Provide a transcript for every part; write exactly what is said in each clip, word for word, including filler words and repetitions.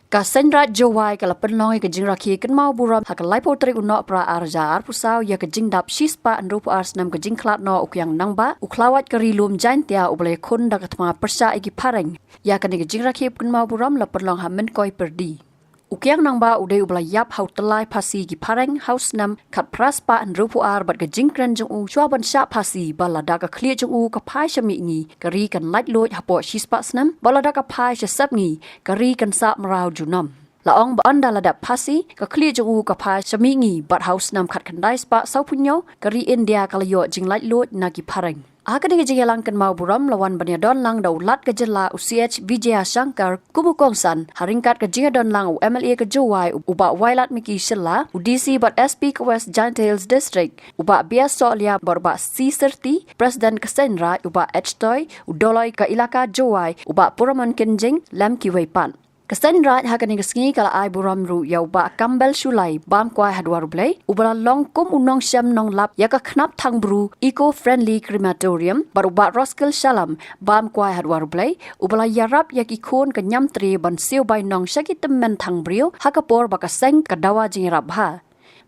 Ka Seiñ Raij Jowai ka la pynlong ïa ka jingrakhe kynmaw burom ha ka laiphew tarik u Nohprah arhajar arphew saw ïa ka jingdap shispah hynriewphew ar snem ka jingkhlad noh u Kiang Nangbah, u khlawait ka Ri Lum Jaintia uba la ïakhun da ka thma pyrshah ïa ki phareng. Ïa kane ka jingrakhe kynmaw burom la pynlong ha Mynkoi Pyrdi. U Kiang Nangbah u dei uba la ïap ha u tyllai phasi ki phareng ha u snem khatphra spah hynriewphew ar bad ka jingkren jong u shuwa ban shah phasi ba lada ka khlieh jong u ka phai sha mihngi, ka ri kan laitluid hapoh shispah snem, ba lada ka phai sha sepngi, ka ri kan sah mraw junom. La ong ba ynda la dep phasi, ka khlieh jong u ka phai sha mihngi bad ha u snem khatkhyndai spah sawphew hynñiew, ka ri India ka la ïoh jinglaitluid na ki phareng. Ha kane ka jingïalang kynmaw burom la wan ban ïadon lang da u Lat ka Jylla u C H Vijayashankar kum u kongsan, ha ryngkat ka jingïadon lang u M L A ka Jowai u Bah Wailadmiki Shylla, u D C bad S P ka West Jaintia Hills District, u Bah B S Sohliya bad u Bah C Syrti, President ka Seiñ Raij, u Bah H Toi, u Doloi ka Elaka Jowai, u Bah Puramon Kynjing, lem kiwei pat. Ka Seiñ Raij ha kane ka sngi ka la ai burom ruh ïa u Bah Kambel Shullai, bam kwai ha Dwar U Blei, uba la long kum u nongshem nonglap ïa ka khnap thang bru Eco Friendly Crematorium, bad u Bah Roskil Shallam, bam kwai ha Dwar U Blei, uba la ïarap ïa ki khun ka Niamtre ban siew bainong sha ki tymmen thang briew ha ka por ba ka seng ka dawa jingïarap bha.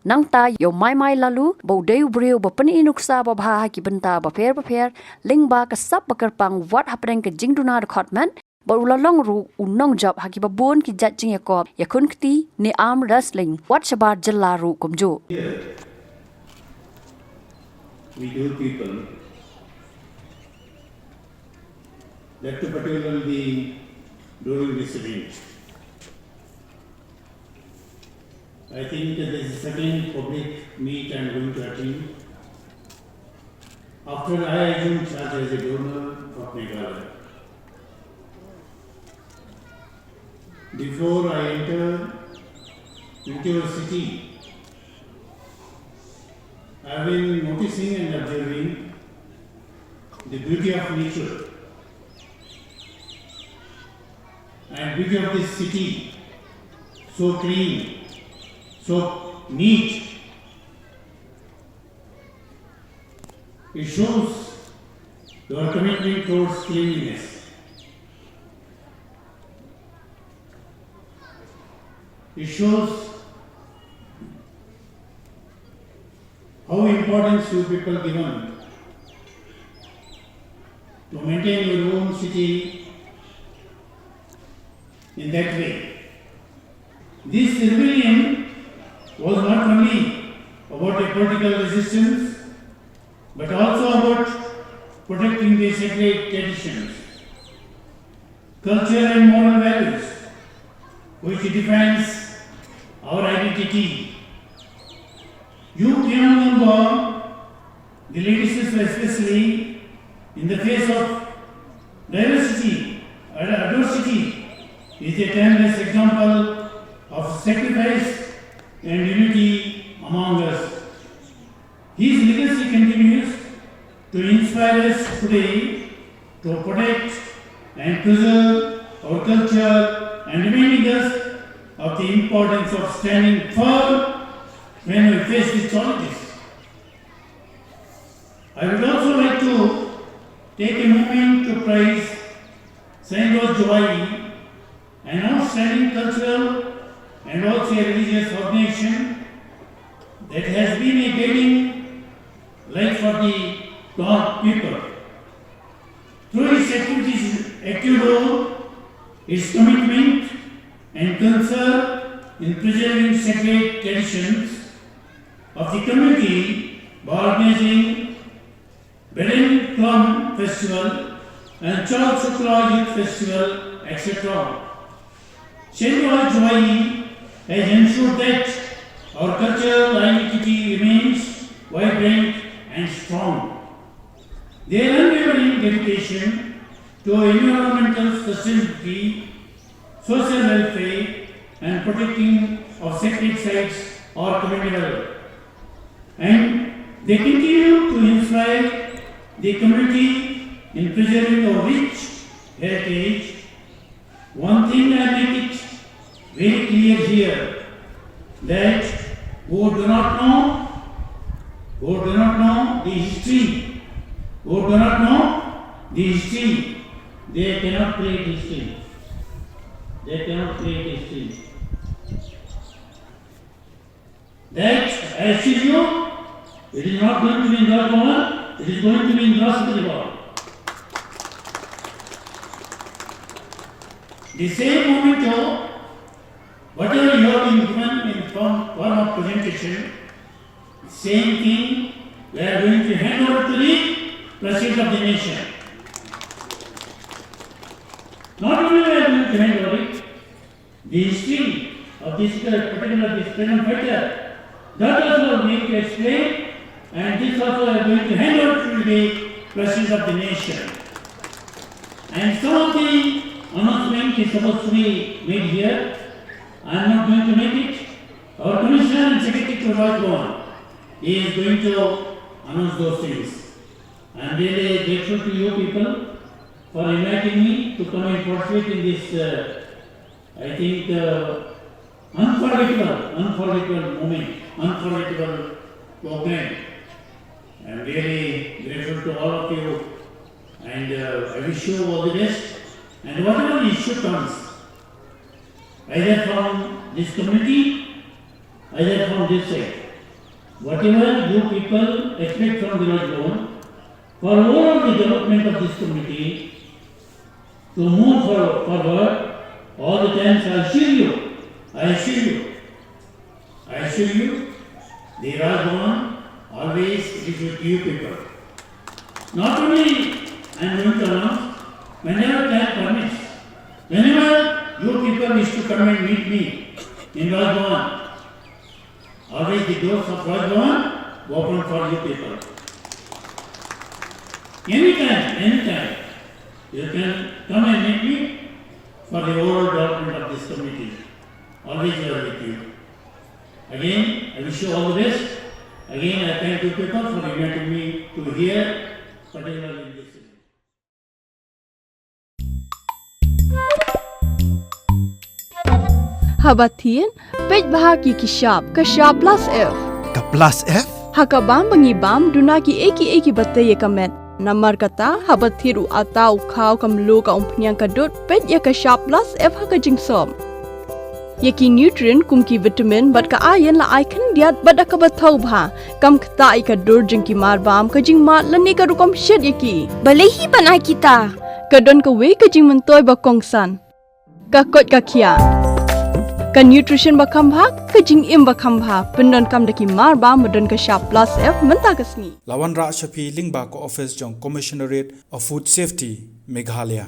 Nangta ïa u Maimai Laloo, ba u dei u briew ba pyni nuksa babha ha ki bynta bapher bapher, lyngba ka sap ba kyrpang wat hapdeng ka jingduna dkhot met, bad u la long ruh u nongjop ha kiba bun ki jait jingïakop ïakhun kti ne arm wrestling, wat shabar jylla ruh kumjuh. We do people that to particularly during this event. I think that this is the second public meet I'm going to attend after I assumed charge as a governor of Meghalaya. Before I enter into a city, I've been noticing and observing the beauty of nature and beauty of this city, so clean, so neat. It shows your commitment towards cleanliness. It shows how importance you people given to maintain your own city in that way. This rebellion was not only about a political resistance, but also about protecting the sacred traditions, culture and moral values which defines our identity. You Kiang Nangbah, the legacies especially in the face of diversity and adversity is a timeless example of sacrifice and unity among us. His legacy continues to inspire us today to protect and preserve our culture and reminding us of the importance of standing firm when we face these challenges. I would also like to take a moment to praise Seiñ Raij Jowai, an outstanding cultural and also a religious organization that has been a guiding light for the Klon people. Through its activities, active role, its commitment and concern in preserving sacred traditions of the community by organizing Belen Klon Festival and Chol Shukla Youth Festival, et cetera. Seiñ Raij Jowai has ensured that our cultural identity remains vibrant and strong. Their unwavering dedication to environmental sustainability, social welfare, and protecting of sacred sites are commendable. And they continue to inspire the community in preserving our rich heritage. One thing I make it very clear here, that who do not know, who do not know the history, who do not know the history, they cannot create history. They cannot create history. That, I assure you, it is not going to be in Rajbhavan, it is going to be in Rashtrapati Bhavan. The same moment, whatever you have been given in form, form of presentation, same thing, we are going to hand over to the President of the nation. Not only we are going to hand over it, the history of this particular, this freedom fighter, that also we need to explain, and this also we are going to hand over to the President of the nation. And some of the announcement is supposed to be made here. I am not going to make it. Our commissioner and secretary to Rajbhavan, he is going to announce those things. I am really grateful to you people for inviting me to come and participate in this, uh, I think, uh, unforgettable, unforgettable moment, unforgettable program. I am really grateful to all of you, and, uh, I wish you all the best. And whatever issue comes, either from this community, either from this side, whatever you people expect from the Rajbhavan, for overall the development of this community to move for-, forward, all the times I assure you, I assure you, I assure you, the Rajbhavan always is with you people. Not only I am going to announce, whenever time permits, whenever you people wish to come and meet me in Rajbhavan, always the doors of Rajbhavan open for you people. Anytime, anytime, you can come and meet me for the overall development of this community. Always we are with you. Again, I wish you all the best. Again, I thank you people for inviting me to here, particularly in this city. Haba thied, peit bha ïa ki shap, ka shap plus F. Ka plus F? Ha ka bam ba ngi bam, duna kiei kiei kiba tei ïa ka met. Namar kata, haba thied u atta, u khaw, ka mluh, ka umphniang, ka dud, peit ïa ka shap plus F ha ka jingsop. Ïa ki nutrient kum ki vitamin bad ka iron la ai khyndiat bad da kaba thaw bha. Kam ktah ïa ka dur jong ki mar bam, ka jingmad lane ka rukom shet ïa ki. Balei hi ban ai kita? Ka don kawei ka jingmyntoi ba kongsan. Ka koit ka khiah. Ka nutrition ba kham bha, ka jingim ba kham bha. Pyndonkam da ki mar bam ba don ka shap plus F mynta ka sngi. La wanrah sha phi lyngba ka office jong Commissionerate of Food Safety, Meghalaya.